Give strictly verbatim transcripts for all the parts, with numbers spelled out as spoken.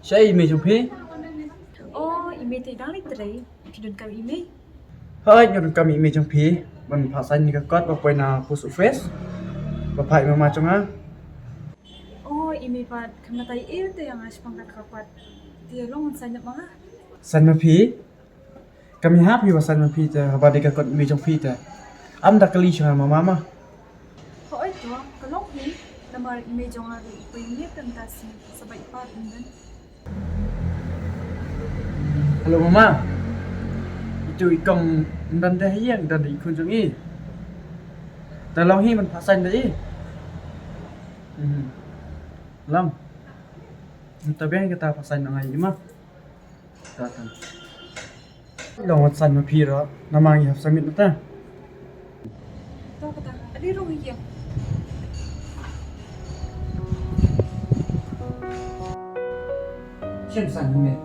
Shaei i mei jong phi? Oh, i mei te i dang leit trei. Phi donkam i mei? Hooid, nga donkam i mei jong phi ban phah sign ïa ka kot ba poi na post office ba phah i mama jong nga. Oh, i mei pat kam batai ei te ïa nga shaphang kata ka kot. Te long sign ma nga? Sign ma phi? Kam ïahap hi ba sign ma phi te haba dei ka kot i mei jong phi te. Ym da kylli shuwa ma mama. Hooid to, ka long hi, namar i mei jong nga ruh i poi ïing te mynta sngi, sa bad i pa ruh ym don. Hello mama. Itu i kong ym don te ha ïing, don te i khun jong i. Te long hi ban phah sign da i. Mhm. Long. Mynta biang kata phah sign na nga i ma. Long wat sign ma phi ruh, namar ngi hap submit mynta. To kata, adi ruh ngi ïa. Shem sign mynne.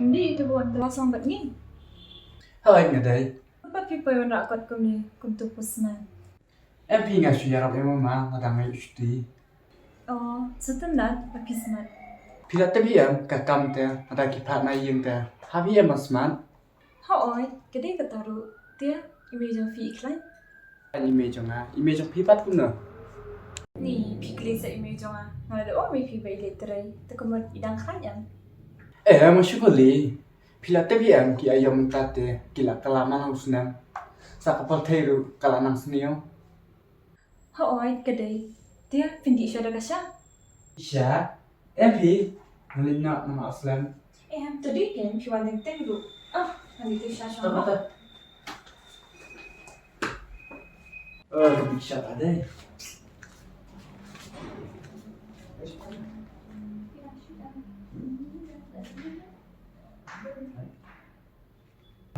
Ym dei ito ba wan kylla song bad ngi? Hooid nga dei. Pat phi poi wanrah kot kumne kum tu postman? Em phi, nga shu ïarap ïa mama lada nga ïoh shuti. Oh, sngewthuh lad ba phi smat. Phi la tip hi em ka kam te lada ki phah na ïing te, ha phi em ba smat? Hooid, ka dei kata ruh. Te i mei jong phi i khlaiñ? I mei jong nga, i mei jong phi pat kumno? Ni phi kylli sa i mei jong nga, nga la da ong mei phi ba i leit trei, te kumno i dang khlaiñ em? Eh, ma shu kylli. Phi la tip hi em ki aïom mynta te ki la kylla man la u snem. Sa ka pyrthei ruh ka la nang sniew. Hooid ka dei. Te phin dih shuwa da ka sha? Sha? Em phi? Nga leit noh namar slem. Em, to dih em, phi wan teng teng ruh. Ah, nga leit sha sha. Eh, ka dih sha ta dei.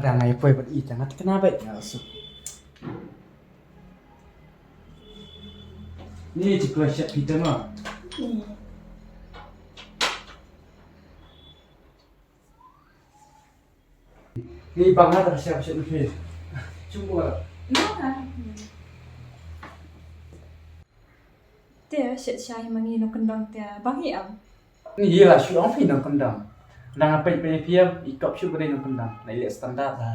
Dang ai poi bad ita ngat kena bai nga su. Ni ci kua shat pita ma. Ni bang ada siap siap ni. Cuma. Te shet shai mangi no kendang te bang hi am. Ni la shu ong phi nongkyndong. Nang peit peit phi em, i kop shu bri nongkyndong. Nai leh standard la.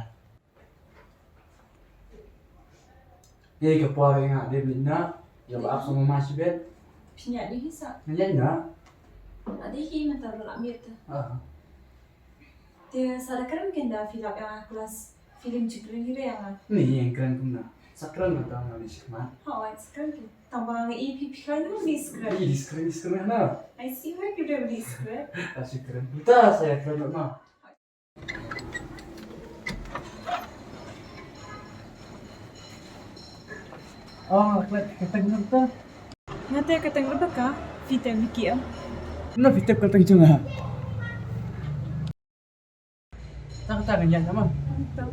Ni ka por nga dei bli na. Ïa ba ap sama ma shi bet. Phi nya di hi sa. Nya na. Adi hi mata la miet. Ah. Te sa da kren ken da phi lap ïa klas film Jingkren hi re ïa nga. Ni ïa kren kumna. Sa kren na ta nga ni shikmat. Ha, oi, sa kren ken. Tang ba nga i phi phi kren ni skren. Ni skren ni skren na. Ai si wei phi de ni skren. Ta shikren. Ta sa ïa kren na. Oh, klet keteng nang ta. Nga te keteng Rebecca, phi te Vicky em. Na phi te keteng jong nga. Tang tang nya sama. Tang.